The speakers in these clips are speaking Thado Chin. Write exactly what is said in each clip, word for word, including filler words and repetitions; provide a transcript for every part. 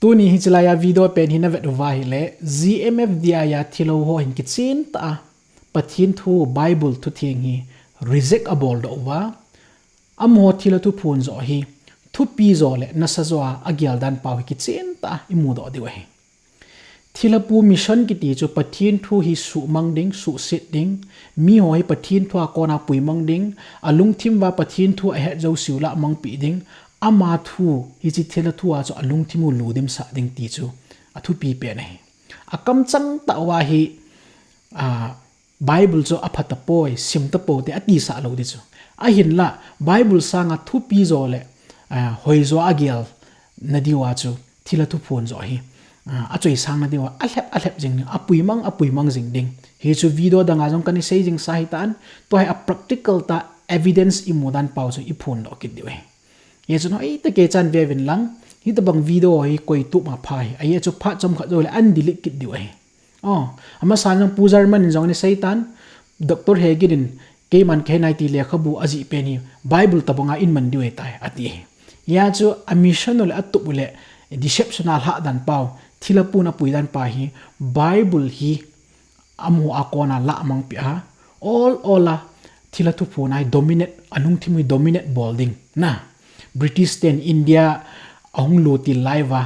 Tuni hiche laiya video pen hi na vet uva ahile, G M F D I a thilou ho hin kichen tah a Pathen thu Bible thutheng hi reject abol doh uva, amaho thilha thuphon jo hi thupi jo le nasa jo a agel dan pau hi kichen tah a imu doh diu ahi. Thilha pu mission kiti chu Pathen thu hi suhmang ding, suhset ding, miho hi Pathen thu a kona puimang ding, alungthim uva Pathen thu ahet jouseu lah mangpeh ding, ama thu hiche thilha thu a chu alungthim u ludim sah ding ti chu athupi pen ahi. Akamchang tah uva hi, a, Bible chu apha tapoi, sim tapou te atisah lou ding chu. Ahinlah, Bible sanga thupi jo le, a, hoi jo a agel na diu a chu, thilha thuphon jo hi, a, achoisang na diu a, alhep, alhep jing ding, apuimang, apuimang jing ding. Hichu video dang a jong kana sei jing sa hitan, tua hi a practical tah evidence imu dan pau chu iphon doh kit diu ahi. Hichun hoitah kei chan ve uvin lang, hitobang video hi koi tup ma pha hi, ahi chu phat chomkhat jou le ana delete kit diu ahi. Oh, amasa jong Pu German in jong ana sei tan, Doctor Hagin in keiman kahe nai ti lekhabu ajih pen hi Bible tobang a iman diu ahitai, ati ahi. Hia chu a mission u le atup u le deception a lhah dan pau, thilha pun apui dan pa hi, Bible hi amaho a kona lah mangpeh a, ol ol a thilha thuphon a hi dominate, alungthim u hi dominate bol ding. Na, British ten India ahung lut til lai uva,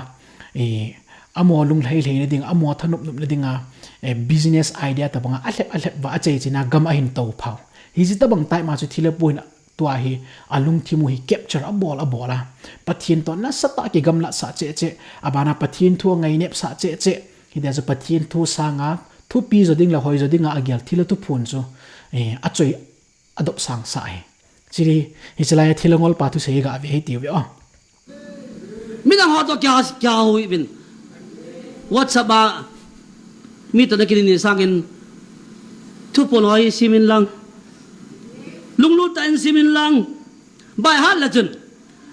eh, amaho lunglhai lhai na ding, amaho thanop nop na ding a, eh, business idea tobang a alhep alhep uva achai china gam ahin tou phau. Hiche tobang type ma chu thilha pu hin tua hi alungthim u hi capture abol abol a, Pathen toh nasatah a kigamlat sah cheh cheh, abana Pathen thu angainep sah cheh cheh. Hitia chu Pathen thu sanga thupi jo ding le hoi jo ding a agel thilha thuphon chu, eh, achoi adop sang sah ahi. Chule, hiche laiya thilha ngol pa thusei ga ve hiti uve o. Midang ho toh kia, kia hui uvin. WhatsApp a mi toh na kini ni sangin thuphon ho hi sim in lang. Lunglut tah in sim in lang. By heart la chun.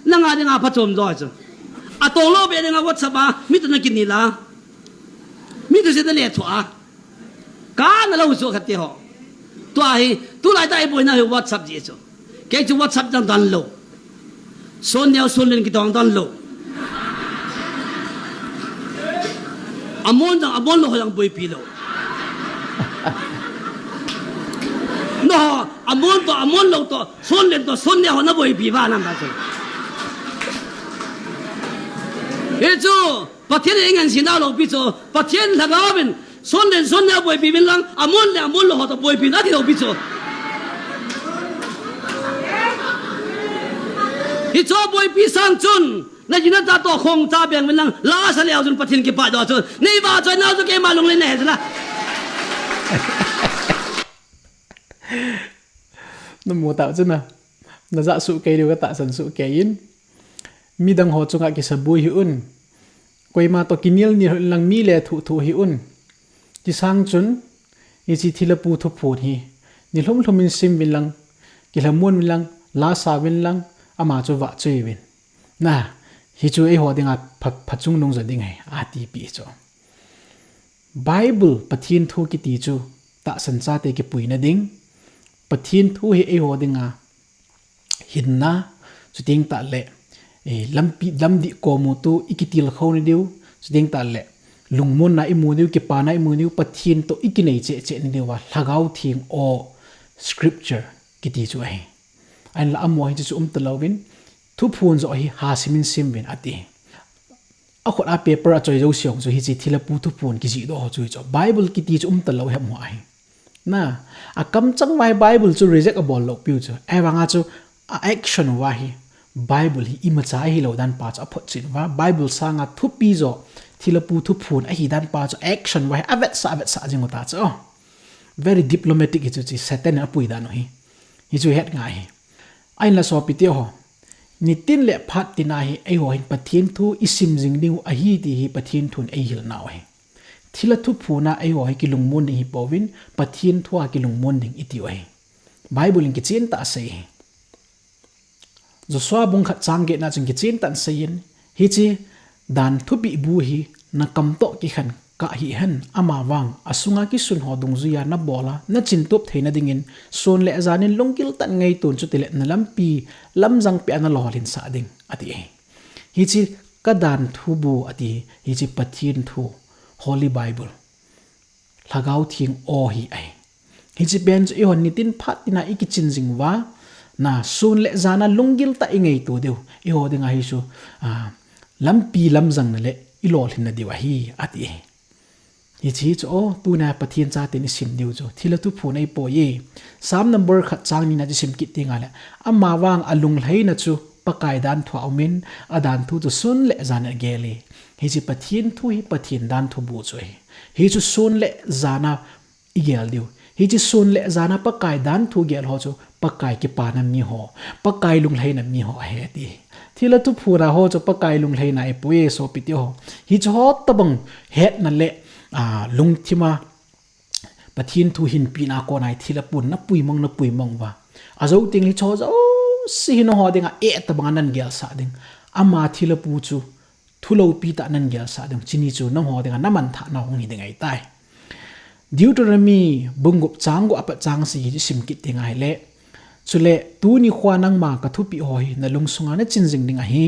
Nanga dinga phachom jo chu. Atong lou beh dinga WhatsApp a mi toh na kini la. Mi toh se na le thu a. Kana lou chu khat te ho. Tua hi, tulai tah a iboina hi WhatsApp ji chu. Kei chu WhatsApp jong don lou. Sonneo Sonlen kitong don lou. Amon jong, amon lou ho jong boipi lou. Nangho, amon toh, amon lou toh, Sonlen toh, Sonneo ho na boipi uva nam ta chu. Hichu, Pathen in eingansena lou pi chu, Pathen lhagao vin, Sonlen Sonneo boipi uvin lang, amon le amon lou ho toh boipi uvin ati lou pi chu. Hichu boipi sang chun, na ji na cha toh khong cha beng uvin lang, la sa leu chun Pathen kipah doh chun, nei vahchoi nau chu keima lunglen na he chu na. Na mu tau chu na, na ja suh kei diu ka tahsan suh kei in. Midang ho chunga kisabui hih un. Koima toh kinel nel hih un lang mi le thuh thuh hih un. Ti sang chun, hiche thilha pu thuphon hi. Ni lhum lhum in sim uvin lang, kilhamon uvin lang, la sa uvin lang, ama chu vahchoi uvin. Na, hichu eiho dinga pha, phachungnung jo ding ahi, ati pi chu. Bible, Pathen thu kiti chu, tahsan chate kipuina ding. Pathen thu hi eiho dinga hinna, chuteng tah le, eh, lampi, lamdih komu tu ikitilkhou na diu, chuteng tah le, lungmonna imu diu, kipana imu diu, Pathen toh ikinei cheh cheh na diuva, Lhagao Theng aw, scripture kiti chu ahi. Ahinla amaho hi chu chu um talou vin, thuphon jo hi ha sim in sim uvin ati. Akhut a paper a choi jouse jong chu hiche thilha pu thuphon kijih doh ho chu hichu. Bible kiti chu um talou hi amaho ahi. Na, akamchang uva hi Bible chu reject abol lou piu chu. Ahivanga chu a action uva hi Bible hi imacha ahilou dan pa chu aphotchen uva. Bible sanga thupi jo thilha pu thuphon ahi dan pa chu action uva hi avetsah, avetsah jing u ta chu. Very diplomatic hi chu chi Satan in apui dan u hi. Hichu het ngai hi. Ahinla sopi teho. Nitin le phat tina hi eiho hin Pathen thu isim jing diu ahi ti hi Pathen thun eihil nau ahi. Thilha thuphon a eiho hi kilungmon ding hi pouvin Pathen thu a kilungmon ding itiu ahi. Bible in kichen tah a asei hi. Joshua bung khat chang get na chun kichen tah in asei in, hiche dan thupeh bu hi na kam toh kikhen kah hih hen, amavang, asunga kisun ho dungjuiya na bol a, na chintup theina dingin, sun le jan in lunggil tah in ngaito in chutile na lampi, lamjang peh a na lolhin sah ding, ati ahi. Hiche Ka dan thu bu ati, hiche Pathen thu, Holy Bible. Lhagao Theng aw hi ahi. Hiche pen chu eihon nitin phat tina ikichin jing uva, na sun le jan a lunggil tah a ingaito diu, eiho dinga hichu, a, lampi lamjang na le ilolhin na diu ahi, ati. Hiche chu, o, tuna Pathen chaten isim diu chu thilha thuphon ahipoi. Psalm number khat chang ni na chu sim kit tengle, amavang alunglhaina chu Pakai dan thu a umin, adan thu chu sun le jan a agel e. Hiche Pathen thu hi Pathen dan thu bu chu ahi. Hichu sun le jan a igel diu. Hiche sun le jan a Pakai dan thu gel ho chu Pakai kipana mi ho, Pakai lunglhaina mi ho ahi ati. Thilha thuphon a ho chu Pakai lunglhaina ahipoi, sopi teho. Hichu ho tabang hetna le, a, lungthima Pathen thu hinpina kona hi thilha pun na puimang, na puimang uva, ajou teng hichu ho jouse hi nangho dinga eh tabang a nan gelsah ding. Ama thilha pu chu thu loupi tah nan gelsah ding, chuni chu nangho dinga na manthah na hung hi ding ahitai. Deuteronomy bung gup chang gup apat chang sagi chu sim kit tengle, chule tuni khoa nangma kathupeh ho hi nalungsunga nachin jing ding ahi.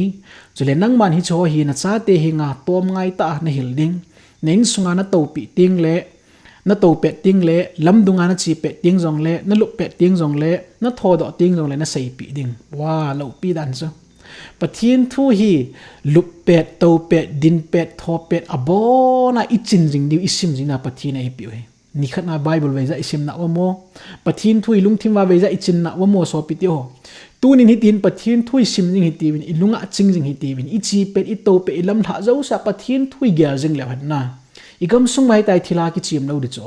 Chule nangman hiche ho hi nachate henga tomngai tah a nahil ding. Na insunga natoupeh tengle, natoupet tengle, lamdunga nachepet teng jongle, naluppet teng jongle, nathodoh teng jongle, naseipeh ding. Wa, loupi dan chu. Pathen thu hi luppet, toupet, dinpet, thopet, abona ichin jing diu, isim jing na Pathen in eipeh u ahi. Nikhat na Bible veija isim nauva mo, Pathen thu ilungthim uva veija ichin nauva mo, sopi teho. Tunin hitin Pathen thu isim jing hitiuvin, ilunga ching jing hitiuvin, ichepet, itoupet, ilamlhah jousea Pathen thu igel jing leu hen na, igamsung uva hitia thilha kichem lou ding chu.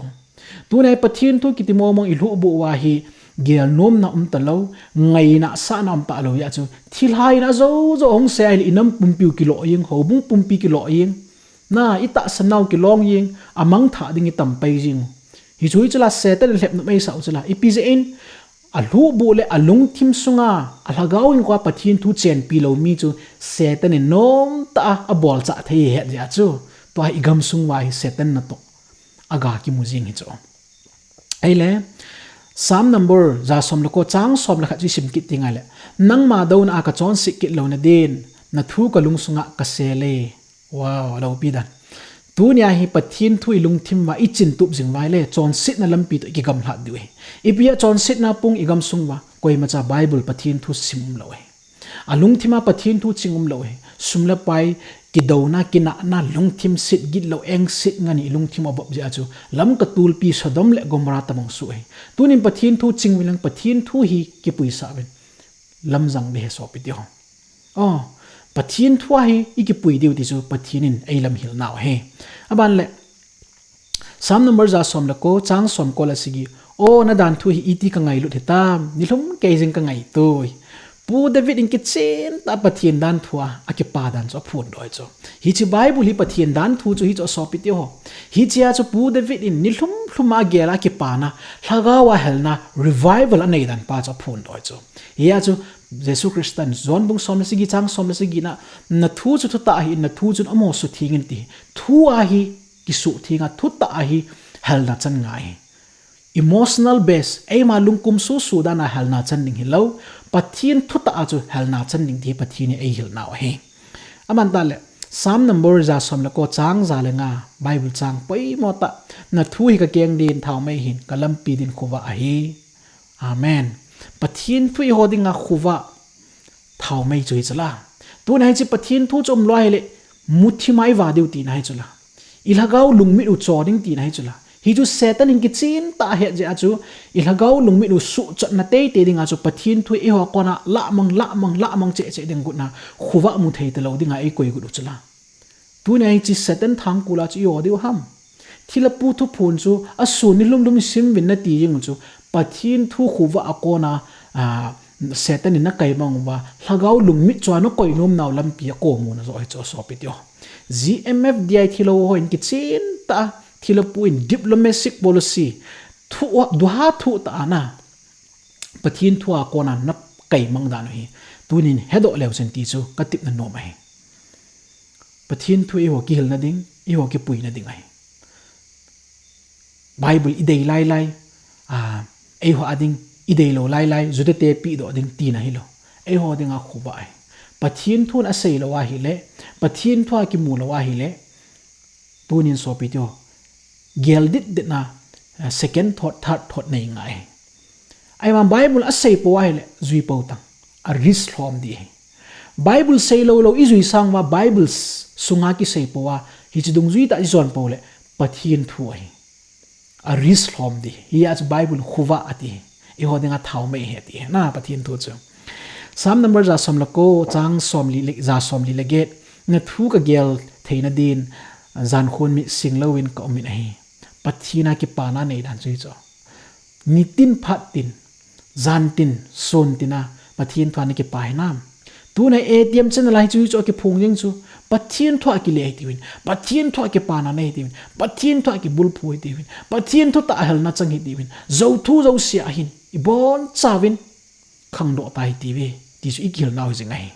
Tuna Pathen thu kiti mong mong ilhuhbuh uva hi gelnomna um talou, ngaina sahna um talou jeh chu, thilha in ajou jou hung sei ahile inam pumpiu kilo jeng, houbung pumpi kilo jeng. Na, itahsan nau kilong jeng, amangthah ding itam pai jeng u. Hichu hichu la Satan in lhepnom eisah u chu la. Ipi jeh in, alhuhbuh le alungthim sunga, alhagao hinkhoa Pathen thu chenpi lou mi chu Satan in nomtah a abolchah thei ahi het jeh chu, tua hi igamsung uva hi Satan natoh aga kimu jing hi chu. Ahile, Psalm number ja som le ko chang som le khat chu isim kit tengle, nangma douna a kachonset kit louna din, nathu kalungsunga kasel e. Wow, loupi dan. Tunia hi Pathen thu ilungthim uva ichin tup jing uva ahile, chonsetna lampi toh ikigamlhat diu ahi. Ipi a chonsetna pung igamsung uva, koimacha Bible Pathen thu sim umlou ahi. Alungthima Pathen thu ching umlou ahi. Sum le pai, kidouna, kinahna, lungthim set, gitlou, engset, ngani ilungthim avop jeh chu, Lamka tulpi Sodom le Gomorrah tabang soh ahi. Tunin Pathen thu ching uvin lang, Pathen thu hi kipuisah uvin. Lamjang ding ahi sopi teho. O, Pathen thu a hi ikipui diu ti chu Pathen in eilamhil nau ahi. Aban le, Psalm number ja som le ko, chang som ko le sagi. O, nadan thu hi iti kangailut hitam, nilhum kei jeng kangaito e. Pu David in kichen tah a Pathen dan thu a akipa dan chu aphondoh ahi chu. Hiche Bible hi Pathen dan thu chu hichu sopi teho. Hichea chu Pu David in nilhum lhum a agel a akipana, lhagao a helna, revival anei dan pa chu aphondoh ahi chu. Hia chu Jesu Christa in John bung som le sagi chang som le sagi na, nathu chu thutah ahin, nathu chun amaho suthengin ti. Thu a hi kisutheng a, thutah a hi helna chan ngai ahi. Emotional base, eima lungkum susu dan a helna chan ding hilou, Pathen thutah a chu helna chan ding ti Pathen in eihil nau ahi. Aman tah le, Psalm number ja som le ko chang ja le nga, Bible chang poimo tah, nathu hi kakeng din thaomei ahin, kalampi din khovah ahi. Amen. Pathen thu eiho dinga khovah, thaomei chu hichu la. Tuna hiche Pathen thu chu umlou ahile, muthim a ivah diu tina hichu la. Ilhagao lungmit u cho ding tina hichu la. Hichu Satan in kichen tah a ahet jeh chu, ilhagao lungmit u suhchotna teitei dinga chu Pathen thu eiho kona lahmang, lahmang, lahmang cheh cheh ding gotna, khovah mu thei talou dinga eikoi got u chu la. Tuna hiche Satan thangkul a chu iho diu ham. Thilha pu thuphon chu asun nilhum lhum isim uvin nati jing u chu, Pathen thu khovah a kona, a, Satan in nakaimang uva, lhagao lungmit chu a nakoi nom nau lampi a komu na joh ahi chu sopi teho. G M F D I thilha ho in kichen tah a, thilha pu in diplomatic policy, thu, duha thu tah a na, Pathen thu a kona nakaimang dan u hi, tunin hedoh leu chun ti chu katepna nom ahi. Pathen thu eiho kihilna ding, eiho kipuina ding ahi. Bible idei lai lai, a, eiho a ding, idei lou lai lai, Juda te pehdoh ding tina hilou. Eiho dinga khovah ahi. Pathen thu na asei lou ahile, Pathen thu a kimu lou ahile, tunin sopi teho, gel ditdit na, eh, second thought, third thought nei ngai. Ahivang Bible asei pou ahile, jui pou tang, a risk lhom ding ahi. Bible sei lou lou ijui sang uva, Bible s-, sunga kisei pou a, hiche dungjui tah ijon pou le, Pathen thu ahi. A risk lhom ding. Hijeh a chu Bible khovah ati. Eiho dinga thao mei ahi ati. Na Pathen thu chu. Psalm number ja som le ko, chang som li le, ja som li le get. Na thu kagel theina din, jan khun mit sing louvin ka um in ahi. Pathen a kipana nei dan chu hichu. Nitin phat tin, jan tin, sun tin a, Pathen thu a na kipa hinam. Tuna A T M channel a hichu hichu akiphong jing chu, Pathen thu a kile hitiuvin, Pathen thu a kipana nei hitiuvin, Pathen thu a kibulphu hitiuvin, Pathen thu tahsan na chang hitiuvin, jou thu jouse a hin, ibon chauvin, khangdoh ta hitiuve, ti chu ikihil nau hi jing ahi.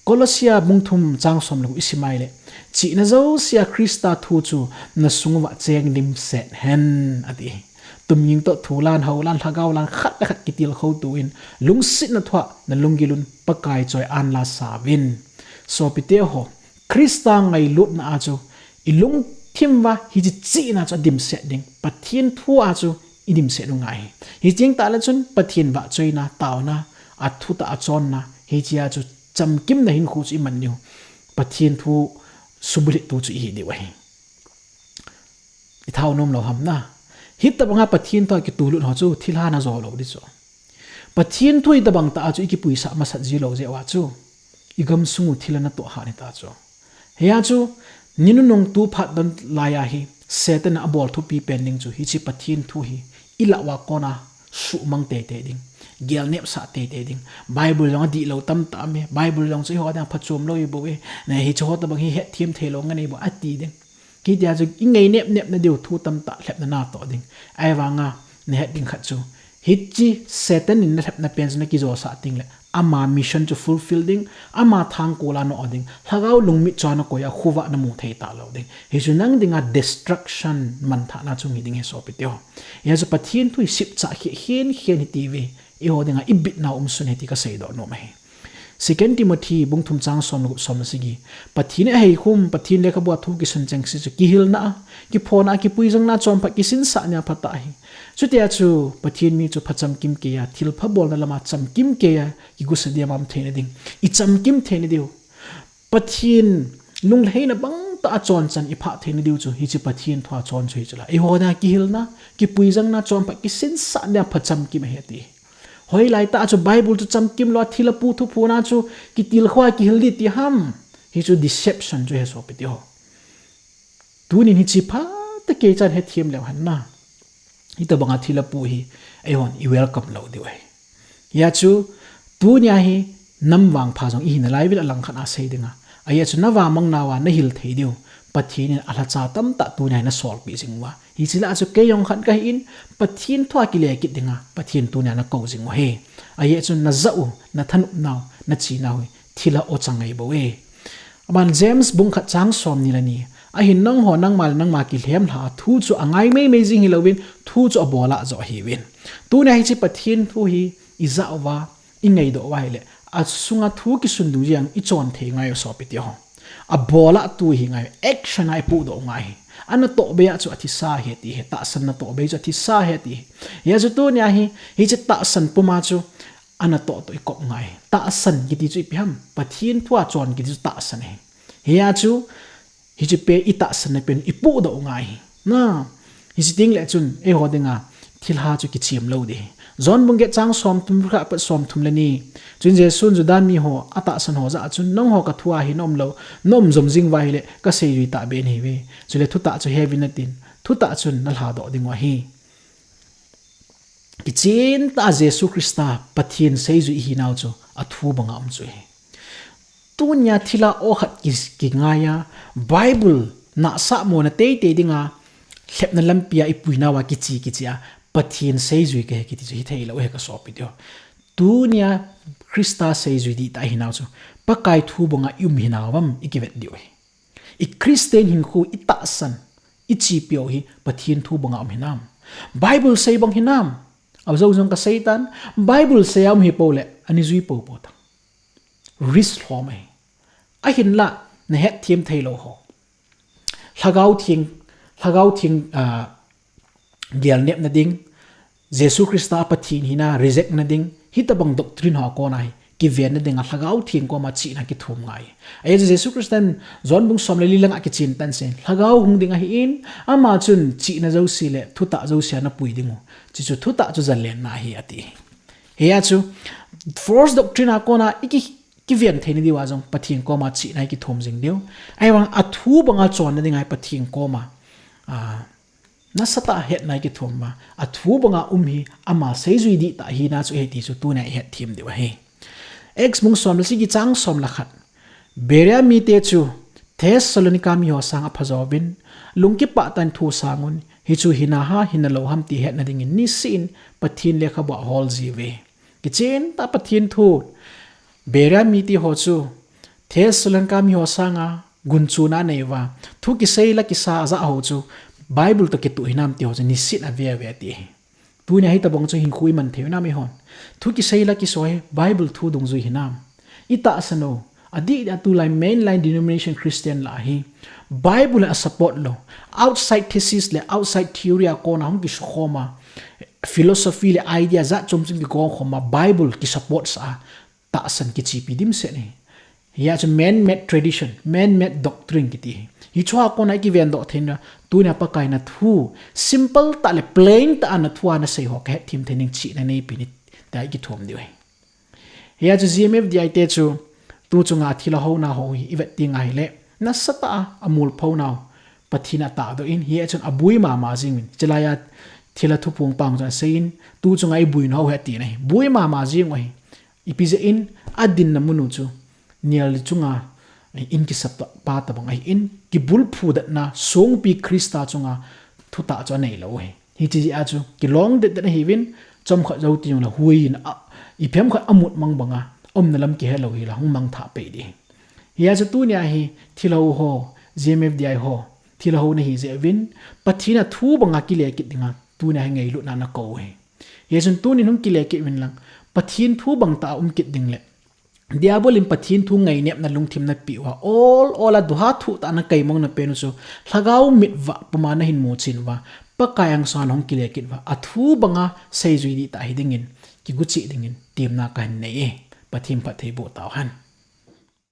Kolosia bung thum chang som le ko isim a ahile, chihna jouse a Christa thu chu na sung uva cheng dimset hen, ati. Tumging toh thulan, houlan, lhagao lan, khat le khat kitilkhou toh in, lungsetna thu a na lunggil un Pakai choi-at la sauvin. Sopi teho, Christa ngailutna a chu, ilungthim uva hiche chihna chu adimset ding. Pathen thu a chu idimset u ngai ahi. Hicheng tah le chun Pathen vahchoina, taona, athutah a chonna, hiche a chu chamkimna hinkho chu iman diu. Pathen thu subulhit tu chu ihi diu ahi. Ithao nom lou ham na. Hitobanga Pathen thu a kitulut ho chu thilha na jo lou ding chu. Pathen thu hitobang tah a chu ikipuisah masat ji lou jeh uva chu, igamsung u thilha na toh hat hita chu. Hia chu, ni nunung tu phat don lai a hi, Satan in abol thupi pen ding chu, hiche Pathen thu hi, ilah uva kona suhmang teitei ding, gelnepsah teitei ding. Bible jong adihlou tamtah aume, Bible jong chu eiho dinga phachom lou ahi bou e, na hiche ho tobang hi hetthem theilou ngen ahi bou ati ding. Hitia chu ingai nep nep na diu thu tamtah lhepna natoh ding. Ahivanga nahet ding khat chu, hiche Satan in nalhepna pen chu nakijosah teng le, ama mission chu fulfill ding, ama thangkol a na-o ding, lhagao lungmit chu a nakoi a khovah namu thei talou ding. Hichu nang dinga destruction manthahna chung hi ding ahi sopi teho. Hia chu Pathen thu hi sipcha khen khen hitiuve, eiho dinga ibitna umsun ahi ti kaseidoh nom ahi. Second Timothy bung thum chang som le gup, som le sagi. Pathen in aheikhum, Pathen lekhabu a thu kisun chengse chu kihilna a, kiphona a, kipuijangna, chonphat kisinsahna a phatah ahi. Chutia chu Pathen mi chu phachamkim kei a, thilpha bolna lama chamkim kei a, kigusa dia mam theina ding, ichamkim theina diu. Pathen lunglhaina bangtah a chonchan iphah theina diu chu, hiche Pathen thu a chon chu hichu la. Eiho dinga kihilna, kipuijangna, chonphat kisinsahna a phachamkim ahi ati. Hoilai tah chu Bible chu chamkim lou a, thilha pu thuphona chu kitilkhou a kihil ding ti ham. Hichu deception chu ahi sopi teho. Tunin hiche phatah kei chan hethem leu hen na. Hitobanga thilha pu hi, eihon i welcome lou diu ahi. Hia chu, tunia hi nam vangpha jong ihi nalai uvin alangkhat a sei dinga. Ahia chu na vangmang nauva nahil thei diu. Pathen in alhacha tamtah tunia hi nasolpeh jing uva. Hiche lah a chu kei jong khat kahin, Pathen thu a kile kit dinga, Pathen tunia nakou jing u ahi. Ahia chu najah u, nathanop nau, nachena u hi, thilha o chang ahi bou e. Aban James bung khat chang somni le ni. Ahin nangho nangma le nangma kilhem lha a thu chu angai meimei jing hilouvin, thu chu abola joh hiuvin. Tunia hiche Pathen thu hi ijah uva, ingaidoh uva ahile, asunga thu kisun dungjui a ichon thei ngai u sopi teho. Abola tu hi ngai, action a ipohdoh u ngai ahi. Anatoh bei a chu athisa ahi ti ahi, tahsan natoh bei chu athisa ahi ti ahi. Hia chu tunia hi, hiche tahsan puma chu, anatoh toh ikop ngai ahi. Tahsan kiti chu ipi ham, Pathen thu a chon kiti chu tahsan ahi. Hia chu, hiche pen itahsanna pen ipohdoh u ngai ahi. Na, hiche teng le chun, eiho dinga, thilha chu kichem lou ding ahi. John bung get chang somthum le khat apat somthum le ni. Chun Jesun Juda miho atahsan ho jah a chun, nangho kathu a hi naum lou, naum jom jing uva ahile, kaseijui tahbeh nahiuve. Chule thutah chu heuvin natin, thutah chun nalhadoh dingu ahi. Kichen tah a Jesu Christa Pathen seijui ihinau chu athu banga um chu ahi. Tunia thilha o khat ki, kingai a, Bible nahsah mona teitei dinga, lhepna lampi a ipuinauva kiche kiche a, Pathen seijui kahi kiti chu hitheilou ahi kasopi teho. Tunia Christa seijui dihtah ihinau chu, Pakai thu banga ium hinau vang ikivet diu ahi. I Christian hinkho itahsan, ichepiu hi Pathen thu banga um hinam. Bible sei bang hinam. Ajou jong kaseitan, Bible sei a um hipou le, ana jui poupou tan. risk lhom ahi. Ahinlah, nahet them thei lou ho. Lhagao Theng, Lhagao Theng, ah, gelnepna ding, Jesu Christa Pathen hina reject na ding, hitabang doctrine ho a kona hi kivenna dinga Lhagao Theng koma chihna kithum ngai. Ajeh chu Jesu Christan John bung som le li langa kichen tan sen, Lhagao hung ding ahin, ama chun chihna jouse le thutah jouse anapui diu. Chuchu thutah chu jalenna ahi ati. Hia chu false doctrine a kona i ki, kiven theina diuva jong Pathen koma chihna hi kithum jing diu. Ahivang athu banga chonna dinga Pathen koma, ah, nasatah a hetna hi kithum uva, athu banga um hi ama seijui dihtah hina chu ahi ti chu tunia ihet them diu ahi. Acts bung som le sagi chang som le khat. Berea mite chu Thessalonica miho sanga phajouvin, lungkipah tah in thu asangun, hichu hina ham hina lou ham ti hetna dingin niseh in Pathen lekhabua ahol jiuve. Kichen tah Pathen thu, Berea mite ho chu Thessalonica miho sanga gunchuna anei uva, thu kisei la kisa ajah ho chu Bible toh kitoh hinam ti ho chu niseh in ave uve ati. Tunia hitabang chu hinkho iman thei u nam eihon? Thu kisei la kisa hi Bible thu dungjui hinam? Itahsan u, adeh a tulai mainline denomination Christian lah hi Bible a support lou, outside thesis le outside theory a kona hung kisukhom a, philosophy le idea jat chom chom kigong khom a, Bible kisupport sah a, tahsan kichepi dimset ahi. Hia chu man-made tradition, man-made doctrine kiti hi. Hichea kona ikiven doh theina, tunia Pakai nathu, simple tah le plain tah a nathu a nasei ho kahet them thei ning chihna neipe in tia ikithum diu ahi. Hia chu G M F D I te chu, tu chunga thilha houna ho hi ivet ding ahile, nasatah a amolphou nau, Pathen atahdoh in, hia chun aboi mama jing uvin, chulaiya thilha thuphong pa chun asei in, tu chunga iboi nau ahi tina ahi, boi mama jing u ahi. Ipi jeh in, adinna mun u chu, nial chunga, in kisap pa tabang ahin, kibulphu detna, songpi Christa chunga, thutah chu anei lou ahi. Hiche jeh a chu, kilong det det ahiuvin, chomkhat jou teng le hui in a, iphem khat amut mang banga, umna lam kihe lou hi la, hung mangthah pei ding. Hia chu tunia hi, thilha ho, G M F D I ho, thilha ho nahi jeh uvin, Pathen a thu banga kile kit dinga, tunia hi ngailutna nakou u ahi. Hia chun tunin hung kile kit uvin lang, Pathen thu bang tah a um kit ding le, Diabol in Pathen thu ngainepna lungthim napeh uva, ol ol a duha thuh tah a nakaimong napen u chu, lhagao mit vah puma nahin muchen uva, Pakai angsung a hung kile kit uva, athu banga seijui dihtah hidingin, kigucheh dingin, temna kahin nei e, Pathen phatthei boh tauhen.